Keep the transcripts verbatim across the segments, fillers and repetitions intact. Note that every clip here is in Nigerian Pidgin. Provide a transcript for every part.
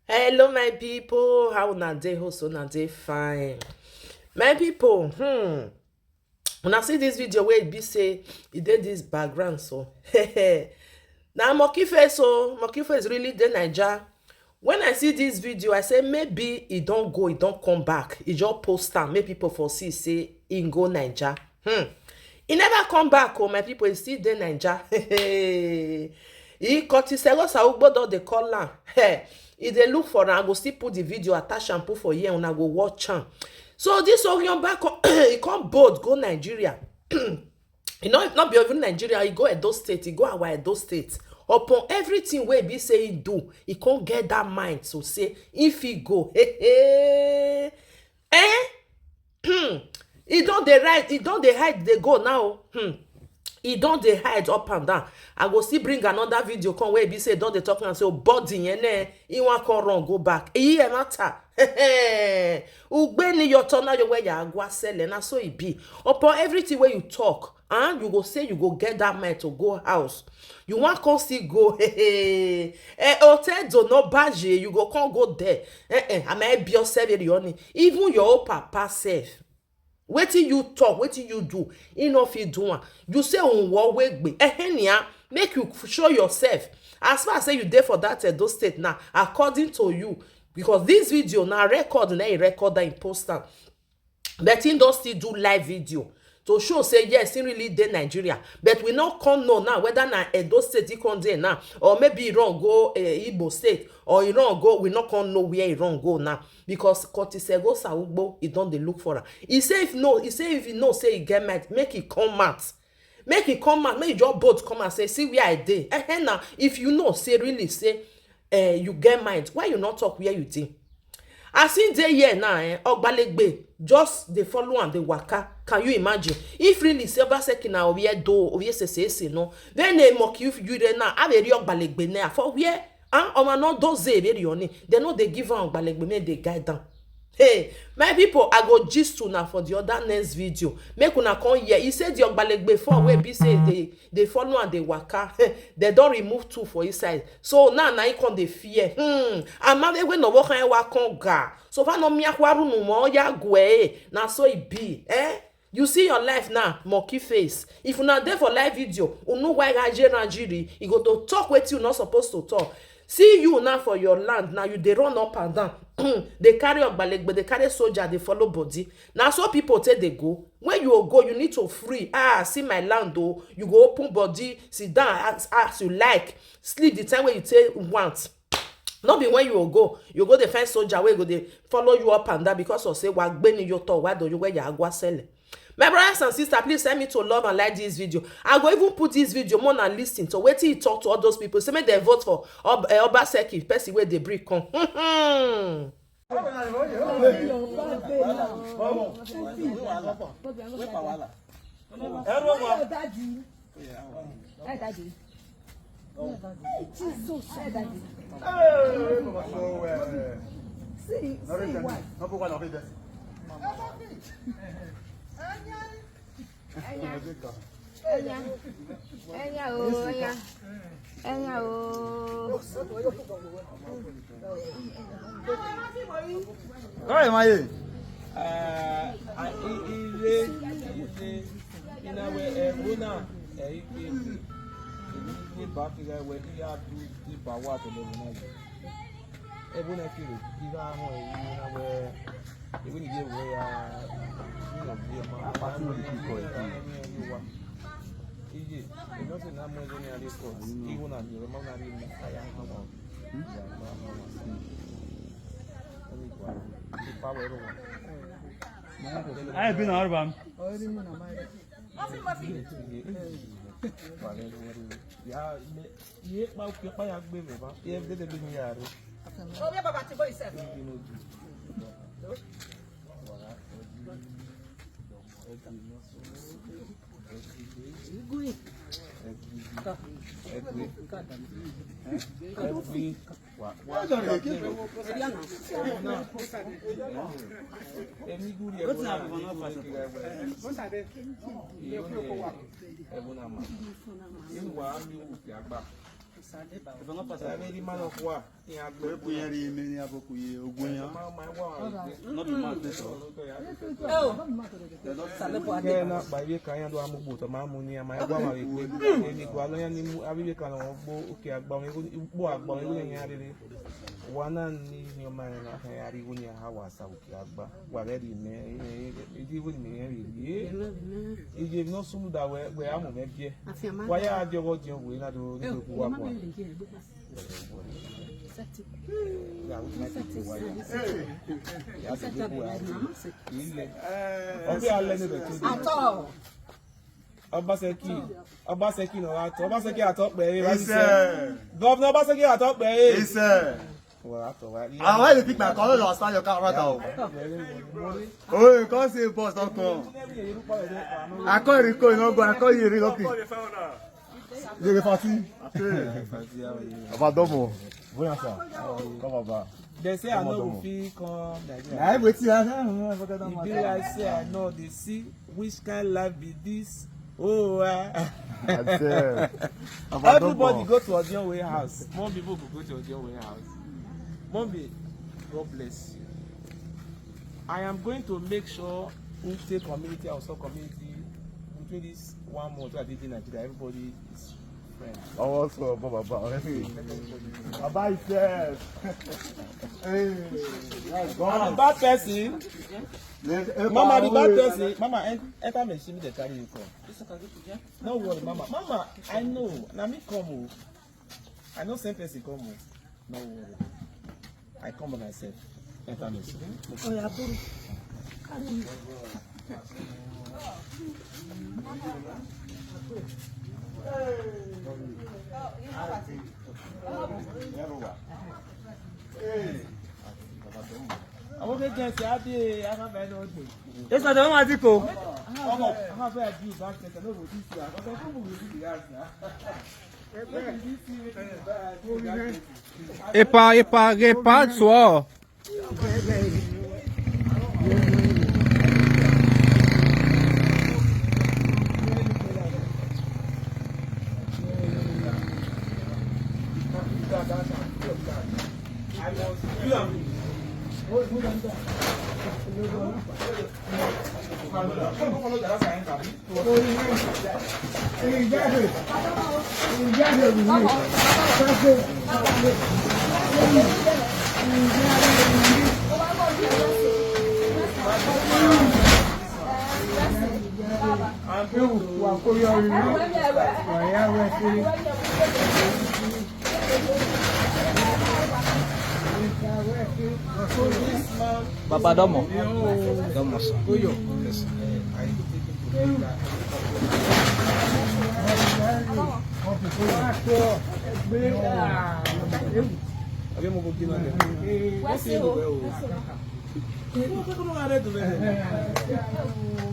Hello, my people. How una dey? Hope una dey fine. My people, hmm. Una see this video wey e be say e dey this background so. Na monkey face o, monkey face really dey Naija. When I see this video, I say maybe e don go, e don come back. E just post am, make people for see say e go Naija. Hmm. E never come back o, my people, e still dey Naija. E Kotisego Saugbo don dey call am. Hey, e dey look for am. I go still put the video, attach am, put for here, una go watch am. So this Orionba come, e come bold go Nigeria. E no, no be even Nigeria, e go Edo State, e go our Edo State. Upon everything wey e be say e do, e come get that mind to say if e go, hey, hey, eh? Hmm. E don dey hide, e don dey hide dey go now. Hmm. E don dey hide up and down. I go still bring another video come wey e be say e don dey talk am say, "Oh, body yẹn ne, e wan come run go back." E hear matter. Ugbeni your turn now, your way ya agwa sele. Na so e be. Upon everything wey you talk, and you go say you go get that mind to go house. You wan come still go. Eh, hotel do no baje, you go come go there. Eh, eh, am I be yourself, Erioni? Even your own papa sef. Wetin you talk, wetin you do, e no fit do am. You say unwo wegbe. Eh, eh, nia, make you show yourself. As far as say you dey for that Edo State now, according to you, because this video na record, na e record am, e post am. But he don still do live video to show say yes, he really dey Nigeria. But we no come know now whether na Edo State he come dey now, or maybe he run go, eh, Igbo State, or he run go, we no come know where he run go now, because Kotisego Saugbo, he don dey look for am. He say if no, he say if he know say he get mind, make he come out. Make he come out, make he just bold come and say, "See where I dey." Eh, eh, now, if you know say really say, eh, you get mind, why you not talk where you dey? As he dey here now, eh, Ogbalegbe just dey follow am dey waka. Can you imagine? If really say Obaseki na Oviedo, Oviesesese, no, then they mock you, you dey now. I dey Ogbalegbe now. For where? Ah, Oma no doze very oni. They no dey give am Ogbalegbe, make they guide am. Hey, my people, I go gist una for the other next video. Make una come here. He said the Ogbalegbe for wey be say they, they follow and they waka. They don remove two for inside. So now, now he come dey fear. Hmm. Amade we no walk and wa come ga. So far no mi akwaru no mo ya gwe. Na so e be. Eh? You see your life now, monkey face. If una dey for live video, unu why gaje ranjiri, e go to talk wetin you not supposed to talk. See you now for your land, now you dey run up and down. They carry Ogbalegbe, they carry soldier, they follow body. Now so people take they go. When you go, you need to free. Ah, see my land though. You go open body, sit down as, as you like. Sleep the time when you take want. No be when you go go, you go dey find soldier wey go dey follow you up and down because of say wa gbeni yo to, why do you wear your agwa sele? My brothers and sisters, please help me to love and like this video. I go even put this video more than listen to wetin he talk to all those people. Say make dem vote for Ob-, eh, Obaseki, person wey dey bring come. Hmm. Hey, Jesus. Hey, Daddy. Hey, Mama, show where. See, see why. Enya, enya, enya o, enya, enya o. Hey, my. Eh, a, i, ile, ile, ina we, eh, una, eh, ike, ike ba ki ga we, iya du, iba wa to le una. E bu na ki, ki ga mo, e, ina we, e bu ni ye we ya, you know, ye ma. Apa tu di ki ko e. Iye, e no se na mo ni a le ko. I wo na mi, ma na ri na, aya ma wa. Ai, bi na arba. Ya, me, ye pa, ye pa ya gbe me ba. Ye de de bi mi ya re. Obi baba ti go isef. Wepụ ya ri ime ya bụkwa ihe ogwu ya. Not the man dey talk. Ke na kpa ibe ka anya dụ amụgbu ụtọ ma amụ n'ihe ma ya gwa ma ekpe. Emi gwa lọ ya n'imu abịa ka na ọgbọ oke agba ma ego ugbo agba ma ego ya arịrị. Wa na nni ni ọma ya na aka ya arị ego ya ha wasa oke agba. Wa ga di me edi ego ni me ya ri. Ije no sulu da we we amụ me bie. Wa ya adị ọgọ dị ọgwụ na do ni ko wa kwa. Ọbẹ̀ alẹ́ ni bẹ̀tẹ̀. Obaseki, Obaseki na wa atọ. Obaseki atọ pé. Governor Obaseki atọ pé. Wọ́n atọ wa. Ah, why you pick my call? I don't understand your car right now. Oh, you can't say boss don't come. I call you, call you, no go. I call you, you no pick. You dey party. Abadomo. Voyons ça. Come on, ba. They say I no go fit come Nigeria. Na wetin I say. E be like say I no dey see which kind life be this. Oh, ah. Everybody go to Odionwe house. More people go go to Odionwe house. Mommy, God bless you. I am going to make sure Ute community and Oso community between this one month wey I dey dey Nigeria, everybody is friends. Ọwọ́ sọ ọ̀bọ bàbá ọ̀rẹ́ mi. Bàbá ìfẹ́. I'm a bad person. Mama, the bad person. Mama, en- enter me, see me, they carry you come. No worry, Mama. Mama, I know. Na me come o. I no send person come o. No worry. I come by myself. Enter me, see. Oya buru. Carry me. Àwọn kékeré ṣe á dé akáfẹ́ ló dé. Esa da mama diko. Akáfẹ́ àti ìbá ṣẹ̀ṣẹ̀ ló wò ó sí àkọ́kọ́ fún mi sí ìyá àṣà. Epa, epa, epa, so. Baba Domo. Domo, sir. Yes, sir.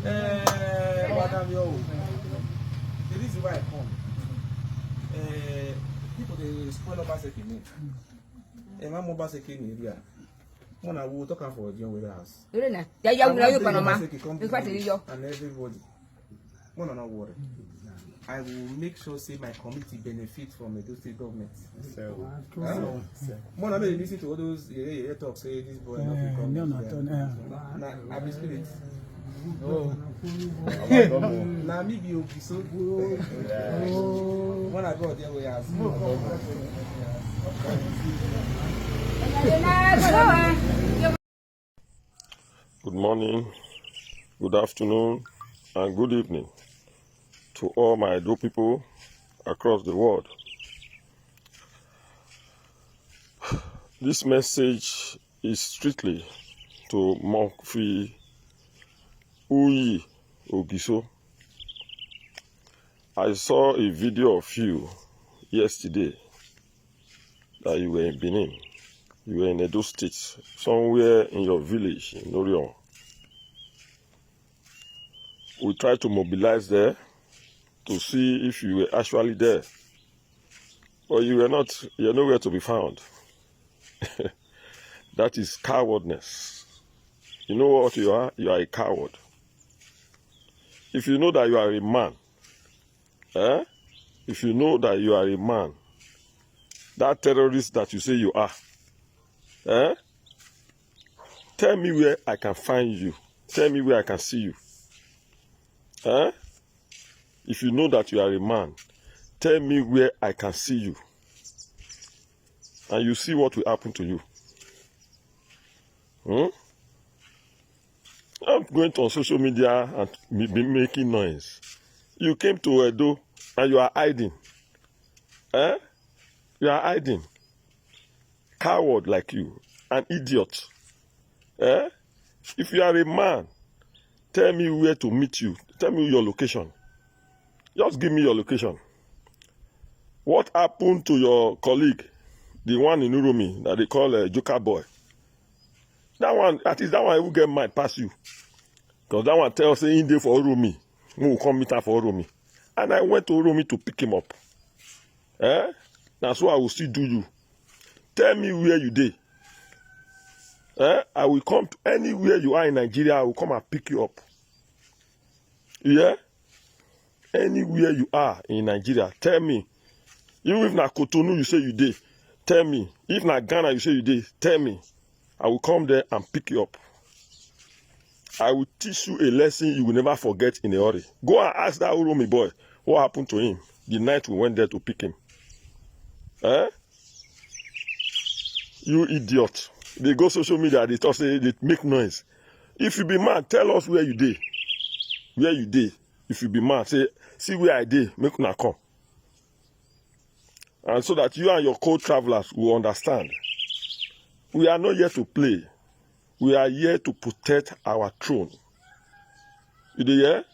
Eh, madam, yo. The reason why I come, eh, people dey spoil Obaseki name. Eh, my Obaseki name here. When I will talk am for John Weather House. Lórí náà, yàyà wúlò yóò pẹ̀lú ọmọ. In fact, èyí yọ. And everybody. When I not worry. I will make sure say my community benefit from Edo State government. When I may listen to all those yeah, yeah, talk say this boy no fit come. No, no, no. Na I be spirit. Na me be Ogiso. When I go there, we ask. Good morning, good afternoon, and good evening to all my Edo people across the world. This message is strictly to Murphy Uyi Ogiso. I saw a video of you yesterday that you were in Benin. You were in Edo State, somewhere in your village in Orion. We tried to mobilize there to see if you were actually there. But you were not, you're nowhere to be found. That is cowardness. You know what you are? You are a coward. If you know that you are a man, eh? If you know that you are a man, That terrorist that you say you are. Eh? Tell me where I can find you. Tell me where I can see you. Eh? If you know that you are a man, tell me where I can see you. And you see what will happen to you. Hmm? I'm going on social media and be making noise. You came to Edo and you are hiding. Eh? You are hiding. Coward like you. An idiot. Eh? If you are a man, tell me where to meet you. Tell me your location. Just give me your location. What happened to your colleague, the one in Uromi that they call a uh, Joker Boy? That one, at least that one, I will get mad past you. Because that one tells say in there for Uromi. We will come meet her for Uromi. And I went to Uromi to pick him up. Eh? That's why I will still do you. Tell me where you dey. Eh? I will come to anywhere you are in Nigeria. I will come and pick you up. Yeah? Anywhere you are in Nigeria, tell me. Even if na Cotonou you say you dey, tell me. If na Ghana you say you dey, tell me. I will come there and pick you up. I will teach you a lesson you will never forget in a hurry. Go and ask that Uromi boy what happened to him the night we went there to pick him. Eh? You idiot. They go social media, they talk say they make noise. If you be man, tell us where you dey. Where you dey. If you be man, say, see where I dey, make una come. And so that you and your co-travelers will understand. We are not here to play. We are here to protect our throne. You dey hear?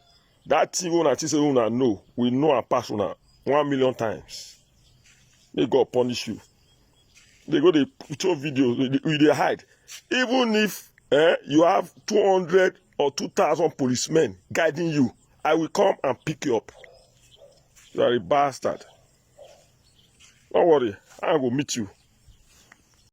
That thing una think say una know, we know and pass una one million times. May God punish you. They go dey show video, we dey hide. Even if eh, you have two hundred or two thousand policemen guiding you, I will come and pick you up. You are a bastard. Don't worry, I go meet you.